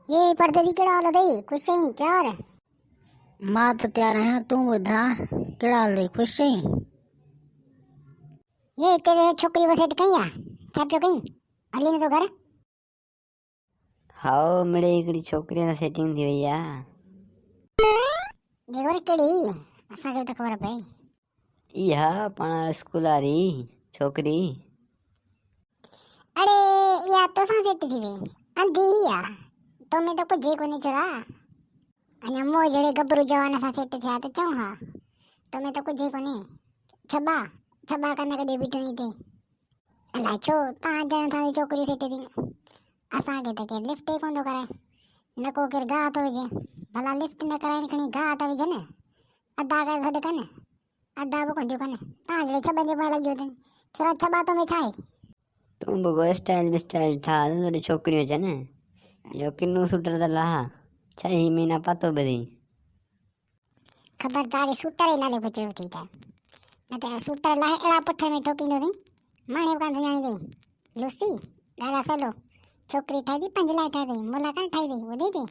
هي پرديسي ڪهڙا حال اٿئي خوش آهين تيار؟ مان ته تيار آهيان تون ٻڌاء ڪهڙا حال اٿئي خوش آهين؟ هي هتي ويهي ڇوڪري وسيٽ ڪئي آ ڇا پيو ڪئين هلي نه ٿو گهر. هائو مڙئي هڪڙي ڇوڪري سان سيٽنگ ٿي وئي آ. ڏي خبر ڪهڙي اسان کي به ته خبر پئي. اها پاڻ اسڪول واري ڇوڪري. اڙي اها توسان سيٽ ٿي وئي انڌي هي آ تو ۾ ته ڪجهه ئي ڪونهي ڇورا اڃا مون جهڙي گبرو جوان سان سيٽ ٿيا ته چئون ها تو ۾ ته ڪجهه ئي ڪونهي ڇٻا ڇٻا ڪن ڪڍيو بيٺو آهين هتي الائي ڇو تان جهڙن سان ڇوڪريون سيٽ ٿين اسان کي ته ڪير لفٽ ئي ڪونه ٿو ڪرائي نه ڪو ڪير گاهه ٿو وجهي ڀلا لفٽ نه ڪرائين کڻي گاهه ته وجهن ادا ڪري سڏ ڪن ادا به ڪونه ٿيون ڪن تان جهڙي ڇٻن جي پويان لڳيون اٿن ڇورا ڇٻا تو ۾ ڇا آهي. تون به ڪو اسٽائل بسٽائل ٺاهه ته توڏي ڇوڪريون اچن. اهو ڪنو سوٽر ته لاهه. ڇهه ئي مهينا پاتو به اٿئي. خبردار هي سوٽر جي نالي کان چيو اٿئي ته نه ته سوٽر لاهي اهڙا پٺ ۾ ٺوڪيندو اٿئي ماڻهي به ڪانه سڃاڻيندئي. لوسي ڳالهه سولو ڇوڪري ٺاهي اٿئي پنهنجي لاء ٺاهي اٿئي مون لاء ڪانه ٺاهي اٿئي ٻڌئي ٿي.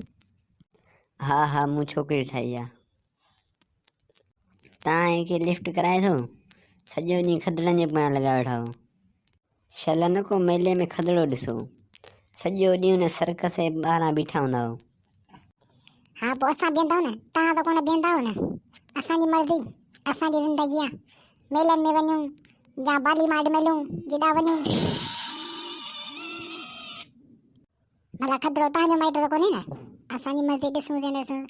ها ها مون ڇوڪري ٺاهي آ. تان هن کي لفٽ ڪرائي ٿو سڄو ڏينهن کدڙن جي پويان لڳا ويٺا هو شل نه ڪو ميلي ۾ کدڙو ڏسو سڄو ڏينهن ان سرڪس جي ٻاهران بيٺا هوندا هو. ها پوء اسان بيهندا نه توهان ته ڪونه بيهندا نه اسان جي مرضي اسان جي زندگي آ ميلن ۾ وڃون يا بالي ماڊ ملون جيڏا وڃون ڀلا کدڙو توهان جو مائٽ ته ڪونهي نه؟ اسان جي مرضي ڏسون يا نه ڏسون،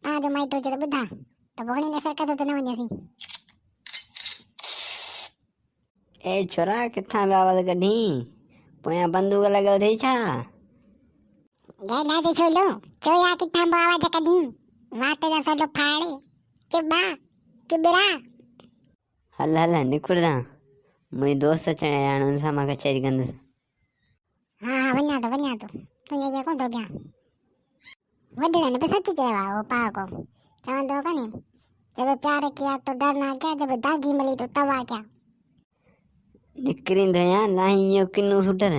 توهان جو مائٽ هجي ته ٻڌاء ته پوء کڻي ان سرڪس تي نه وڃوسين. اي ڇورا ڪٿان پيا آواز ڪڍين؟ پويان بندوق لڳل اٿئي ڇا؟ ڳالهاء ته ڇولو، چويا ڪٿان پيو آواز ڪڍين؟ وات جا سولو ڦاڙ، چٻا، چٻرا. هل هل نڪر تان، منهنجي دوست اچڻ آيا آهن، ان سان مان ڪچهري ڪندس. ها ها وڃان ٿو وڃان ٿو تنهنجي اڳيان ڪونه ٿو بيهان. وڏڙن به سچ چيو آهي اهو پهاڪو چوندو هو ڪني جب پيار ڪيا تو ڊرنا ڪيا جب داغي ملي تو توا ڪيا. نڪرين ٿو يا لاهين اهو ڪنو سوٽر.